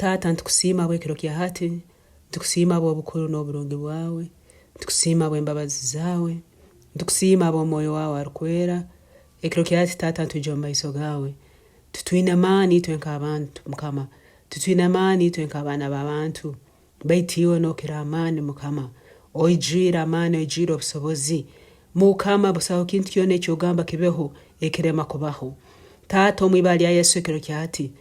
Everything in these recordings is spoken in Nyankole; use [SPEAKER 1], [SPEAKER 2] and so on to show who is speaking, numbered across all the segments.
[SPEAKER 1] Taata nitukusiima habw'ekiro kya hati, nitukusiima habw'obukuru n'oburungi bwawe, nitukusiima habw'embabazi zaawe, nitukusiima habw'omwoyo waawe arukwera. Ekiro kya hati Taata nitwija omu maiso gaawe, titwine maani itwe nk'abantu Mukama, titwine maani itwe nk'abaana b'abantu, Baitu iwe nokira amaani, Mukama, oijwire amaani, oijwire obusobozi. Mukama, busaho kintu kyona ekyogamba kibeho ekirema kubaho. Taata, omu ibara lya Yesu ekiro kya hati,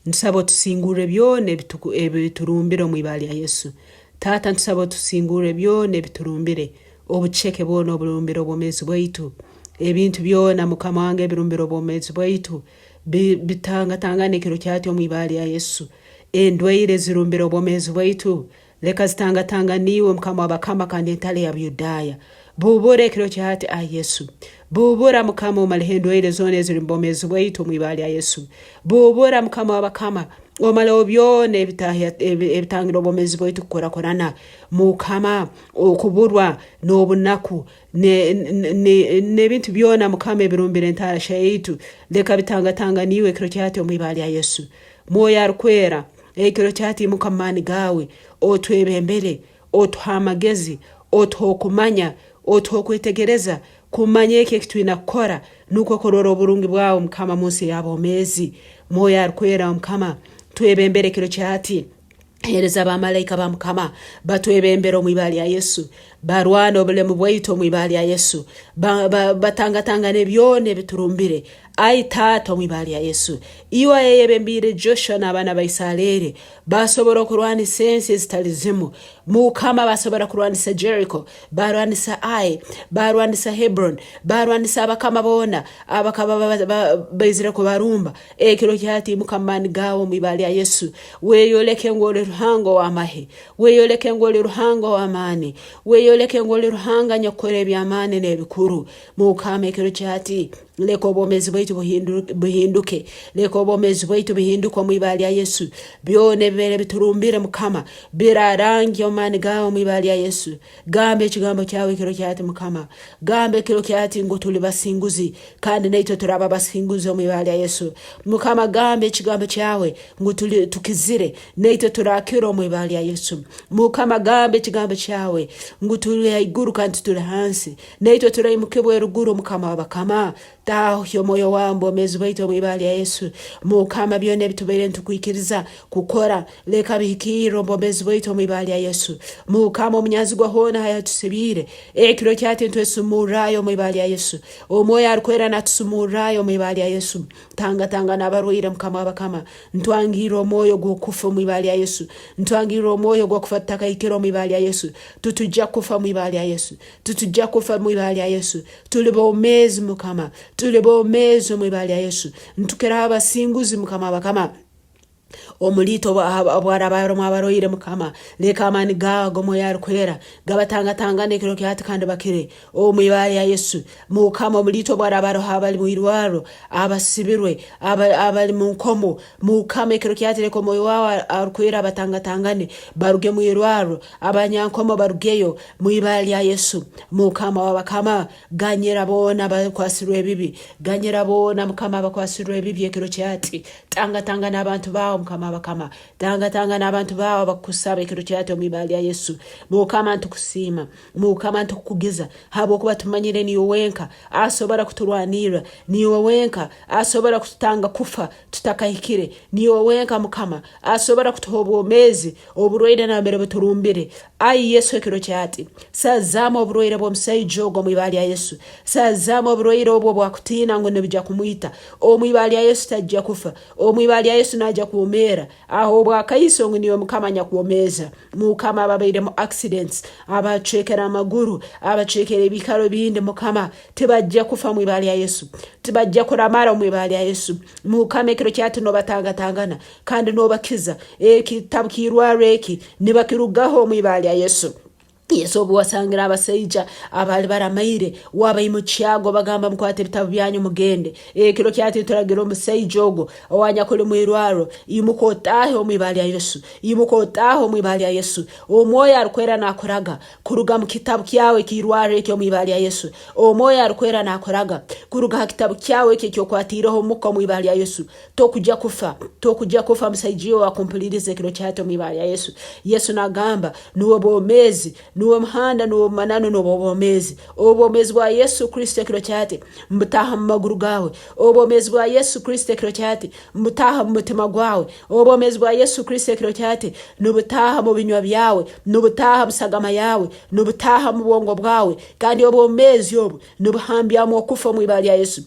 [SPEAKER 1] ntusaba otusingurre byona ebiturumbire omu ibara lya Yesu. Taata, ntusaba otusingurre byona ebiturumbire, obuceke bwona oburumbire obwomeezi bwaitu, ebintu byona Mukama wange ebirumbire obwomeezi bwaitu, bitangatangane ekiro kya hati omu ibara lya Yesu. Endwaire ezirumbire obwomeezi bwaitu, leka zitangatangane iwe Mukama w'abakama kandi Entale ya Buyudaaya. Bubura ekiro kya hati, ai Yesu. Bubura, Mukama, omaleho endwaire zoona eziri omu bwomeezi bwaitu omu ibara lya Yesu. Bubura, Mukama w'abakama, omaleho byona ebitangire obwomeezi bwaitu kukurakurana. Mukama, okuburwa n'obunaku n'ebintu byona, Mukama, ebirumbire entarahya yaitu, leka bitangatangane iwe ekiro kya hati omu ibara lya Yesu. Mwoyo Arukwera, ekiro kya hati imuka mu maani gaawe, otwebembere, otuhe amagezi, otuhe okumanya, otuhe okwetegereza kumanya eki eki twina kukora nukwo kurora oburungi bwawe Mukama munsi ey'abomeezi. Mwoyo Arukwera wa Mukama, twebembere ekiro kya hati. Heereza bamalaika ba Mukama batwebembere omu ibara lya Yesu, barwane obulemu bwaitu omu ibara lya Yesu, batangatangane byona ebiturumbire. Ai Taata, omu ibara lya Yesu, iwe ayayebembiire Joshua n'abaana ba Isaleeri basobora okurwanisa ensi ezitali zimu. Mukama, basobora kurwanisa Jericho, barwanisa Ai, barwanisa Hebron, barwanisa abakama boona abakaba baizire kubarumba. Ekiro kya hati imuka mu maani gaawe omu ibara lya Yesu, weyoleke ngu oli Ruhanga ow'amahe, weyoleke ngu oli Ruhanga ow'amaani, weyoleke ngu oli Ruhanga anyakukora eby'amaani n'ebikuru. Mukama, ekiro kya hati leka obwomeezi bwaitu buhinduke, leka obwomeezi bwaitu buhinduke omu ibara lya Yesu. Byona ebibaire biturumbire Mukama, birarangye omu maani gaawe omu ibara lya Yesu. Gamba ekigambo kyawe ekiro kya hati Mukama. Gamba ekiro kya hati ngu tuli basinguzi kandi naitwe turaba basinguzi omu ibara lya Yesu. Mukama gamba ekigambo kyawe ngu tuli tukizire naitwe turakira omu ibara lya Yesu. Mukama gamba ekigambo kyawe ngu tuli haiguru kandi tuli hansi naitwe turaimukibwa eruguru Mukama w'abakama. Taahuhya omwoyo wawe omu bwomeezi bwaitu omu ibara lya Yesu. Mukama byona ebitubaire nitukwikiriza kukora leka bihikirre omu bwomeezi bwaitu omu ibara lya Yesu. Mukama omunyanzigwa hoona hayatusibiire ekiro kyati nitwesumurrayo omu ibara lya Yesu. Omwoyo arukwera natusumurrayo omu ibara lya Yesu. Tangatangana abarwaire Mukama w'abakama. Ntwangirra omwoyo gw'okufa omu ibara lya Yesu. Ntwangirra omwoyo gw'okufa tutakahikire omu ibara lya Yesu. Titujja kufa omu ibara lya Yesu. Titujja kufa omu ibara lya Yesu. Tuli bomeezi Mukama. Tuli bomeezi omu ibara lya Yesu. Nitukiraho abasinguzi Mukama w'abakama. Omuliitwe obwaraaba arumu abarwaire Mukama, leka amaani gaawe ag'Omwoyo Arukwera gabatangatangane ekiro kya hati kandi bakire omu ibara lya Yesu. Mukama, omuliitwe obwaraaba aroho abali mu irwarro, abasibirwe, abali mu nkomo, Mukama, ekiro kya hati leka Omwoyo waawe Arukwera abatangatangane baruge mu irwarro, abanyankomo barugeyo mu ibara lya Yesu. Mukama w'abakama, ganyira boona abakwasirwe ebibi, ganyira boona Mukama abakwasirwe ebibi ekiro kya hati. Tangatangana abantu baawe Mukama w'abakama, tangatangana abantu baawe abakukusaba ekiro kya hati omu ibara lya Yesu. Mukama nitukusiima, Mukama nitukukugiza habwokuba tumanyire niiwe wenka asobora kuturwanirra, niiwe wenka asobora kututanga kufa tutakahikire, niiwe wenka Mukama asobora kutuha obwomeezi oburwaire nambere buturumbire. Ai Yesu ekiro kya hati sazaamu oburwaire bw'omusaija ogu omu ibara lya Yesu. Sazaamu oburwaire obu obwakutiina ngu nibugya kumwita. Omu ibara lya Yesu tajja kufa. Omu ibara lya Yesu naija kwomeera. Aho obwakaiso ngu niiwe Mukama anyakwomeeza. Mukama ababairemu accidents, abacwekere amaguru, abacwekere ebiikaro ebindi Mukama, tibajja kufa omu ibara lya Yesu. Tibajja kuramara omu ibara lya Yesu. Mukama ekiro kya hati nobatangatangana kandi nobakiza. Ekitabu kiirwarro eki nibakirugaho omu ibara lya Yesu. Yesu obu wasangire abasaija abaali baramaire, wabaimukyaga obagamba, Mukwate ebitabu byanyu mugende. Ekiro kyati turagira omusaija ogu owanyakuli mwirwarro, imuka otaahe omu ibara lya Yesu, imuka otaahe omu ibara lya Yesu. Omwoyo Arukwera nakuraga kuruga mu kitabu kyawe eky'irwarro eki omu ibara lya Yesu. Omwoyo Arukwera nakuraga kuruga ha kitabu kyawe eki ekyokwatiireho omuka omu ibara lya Yesu. Tokugya kufa, tokugya kufa musaija iwe owakumpuliriza ekiro kyati omu ibara lya Yesu. Yesu nagamba, Nuwe bwomezi, nuwe muhanda, nuwe mananu, nubwo obwomezi. Obwomezi bwa Yesu Kristo ekiro kyati mbutaha mu maguru gawe. Obwomezi bwa Yesu Kristo ekiro kyati mbutaha mu mutima gwawe. Obwomezi bwa Yesu Kristo ekiro kyati nubutaha mu binywa byawe, nubutaha mu sagama yawe, nubutaha mu bwongo bwawe, kandi obwomezi obu Nibuhambyamu okufa omu ibara lya Yesu.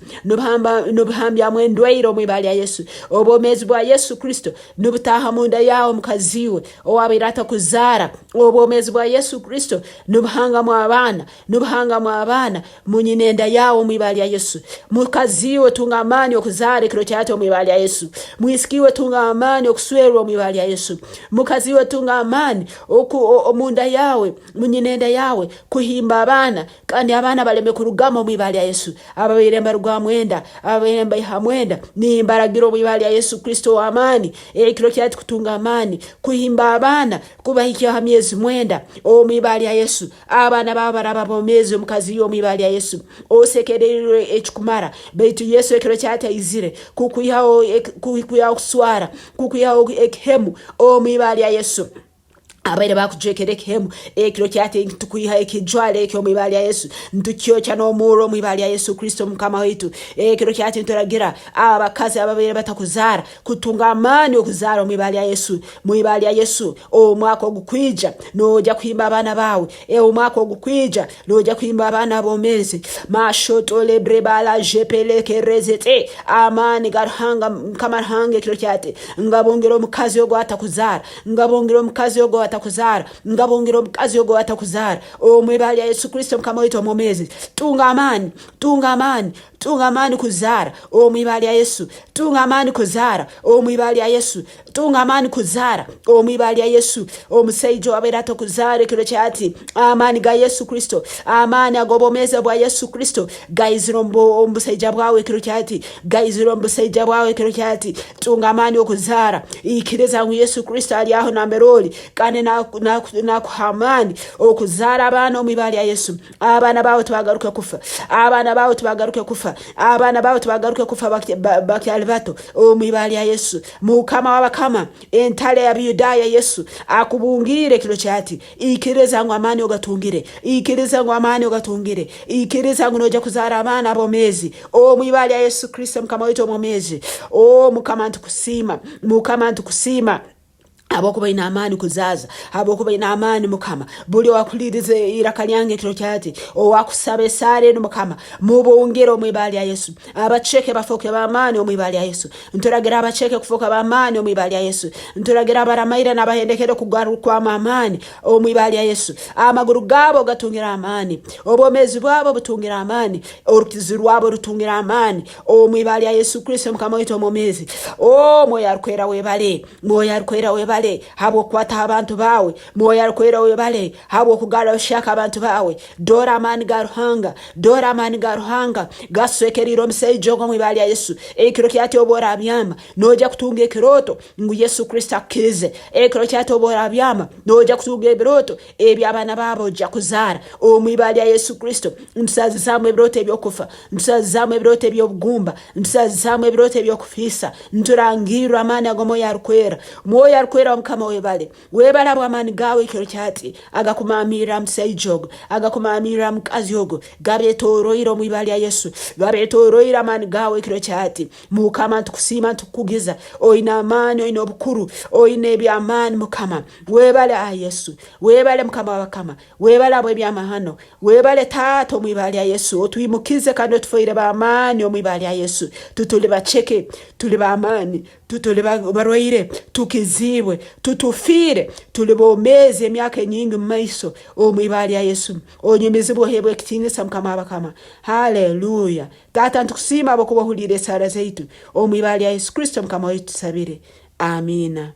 [SPEAKER 1] Nibuhambyamu endwaire omu ibara lya Yesu. Obwomeezi bwa Yesu Kristo nibutaaha munda yaawe mukazi iwe owabaire atakuzaara. Obwomeezi bwa Yesu Kristo nibuhangamu abaana, nibuhangamu abaana munyina enda yaawe omu ibara lya Yesu. Mukazi iwe tunga amaani okuzaara ekiro kyati omu ibara lya Yesu. Mwisiki iwe tunga amaani okuswerwa omu ibara lya Yesu. Mukazi iwe tunga amaani omunda yaawe, munyina enda yaawe kuhimba abaana Kandi abaana baleme kurugamu omu ibara lya Yesu, ababaire mbarugwamu enda, ababaire mbaihamu enda, nimbaragira omu ibara lya Yesu Kristo ow'amaani, ekiro kyati kutunga amaani, kuhimba abaana, kubahikya ha myezi mwenda, omu ibara lya Yesu. Abaana baabo baraba bomeezi omukazi iwe omu ibara lya Yesu. Osekereirwe ekikumara, baitu Yesu ekiro kyati aizire kukwihaho kukwihaho okuswara, kukwihaho ekihemu omu ibara lya Yesu. Abaire bakujwekera ekihemu ekiro kyati ntukwiha ekijwaro ekyo omu ibara lya Yesu, ntukyokya n'omurro omu ibara lya Yesu Kristo mukama waitu. Ekiro kyati nturagira abakazi ababaire batakuzaara kutunga amaani okuzaara omu ibara lya Yesu, mu ibara lya Yesu. Omwaka ogukwija noja kuhimba abaana bawe, omwaka ogukwija noja kuhimba abaana abomeezi. Mashotolebrebala jepelekerezete amaani ga Ruhanga mukama Ruhanga ekiro kyati ngabungira omukazi ogu atakuzaara Ngabungira omukazi ogu owatakuzaara, ngabungira omukazi ogu owatakuzaara, omu ibara lya Yesu Kristo Mukama waitu omwomeezi. Tunga amaani, tunga amaani, tunga amaani kuzaara, omu ibara lya Yesu. Tunga amaani kuzaara, omu ibara lya Yesu. Tunga amaani kuzaara, omu ibara lya Yesu. Omusaija owabaire atakuzaara ekiro kyati, amaani ga Yesu Kristo, amaani ag'obwomeezi bwa Yesu Kristo gaizire omu busaija bwawe ekiro kyati, gaizire omu busaija bwawe ekiro kyati. Tunga amaani okuzaara. Ikiriza ngu Yesu Kristo ali aho nambere oli kandi nakuha amaani okuzaara abaana omu ibara lya Yesu. Abaana baawe tibagaruke kufa. Abaana baawe tibagaruke kufa. Abaana baawe tibagaruke kufa bakyali bato omu ibara lya Yesu. Mukama w'abakama, entale ya Buyudaaya Yesu akubungiire ekiro kyati. Ikiriza ngu amaani ogatungire. Ikiriza ngu amaani ogatungire. Ikiriza ngu noija kuzaara abaana abomeezi omu ibara lya Yesu Kristo Mukama waitu omwomeezi. O Mukama ntukusiima, Mukama ntukusiima habwokuba oine amaani kuzaaza, habwokuba oine amaani Mukama. Buli owakuhuliriza iraka lyange ekiro kyati, owakusaba esaara enu Mukama, mubungire omu ibara lya Yesu. Abaceke bafooke b'amaani omu ibara lya Yesu. Nturagira abaceke kufooka b'amaani omu ibara lya Yesu. Nturagira abaramaire n'abahendekere kugarukwamu amaani omu ibara lya Yesu. Amaguru gaabo gatungire amaani, obwomeezi bwabo butungire amaani, orukizi rwabo rutungire amaani omu ibara lya Yesu Kristo Mukama waitu omwomeezi. O Mwoyo Arukwera webale, Mwoyo Arukwera webale habw'okukwataho abantu baawe. Mwoyo Arukwera webale habw'okugarra buhyaka abantu baawe. Dora amaani ga Ruhanga, dora amaani ga Ruhanga gaswekeriire omusaija ogu omu ibara lya Yesu. Ekiro kyati obu orabyama, noija kutunga ekirooto ngu Yesu Kristo akukirize. Ekiro kyati obu orabyama, noija kutunga ebirooto eby'abaana baabo ojja kuzaara omu ibara lya Yesu Kristo. Ntusazizaamu ebirooto eby'okufa, ntusazizaamu ebirooto eby'obugumba, ntusazizaamu ebirooto eby'okufiisa. Nturangirra amaani ag'Omwoyo Arukwera. Mwoyo Arukwera wa Mukama webale. Webale habw'amaani gaawe ekiro kyati agakumaamirra ha musaija ogu, agakumaamirra ha mukazi ogu. Gabetoroire omu ibara lya Yesu. Gabetoroire amaani gaawe ekiro kyati. Mukama ntukusiima ntukukugiza. Oine amaani, oine obukuru, oine eby'amaani Mukama. Webale ai Yesu. Webale Mukama w'abakama. Webale habw'ebyamahano. Webale Taata omu ibara lya Yesu. Otwimukize kandi otufoire b'amaani omu ibara lya Yesu. Tutuli baceke, tuli b'amaani. Tutuli barwaire, tukiziibwe, tutufiire, tuli bomeezi emyaka enyingi mu maiso omu ibara lya Yesu. Onyumizibwe oheebwe ekitiinisa Mukama w'abakama. Haleluya. Taata nitukusiima habwokuba ohuliire esaara zaitu. Omu ibara lya Yesu Kristo Mukama waitu tusabire. Amiina.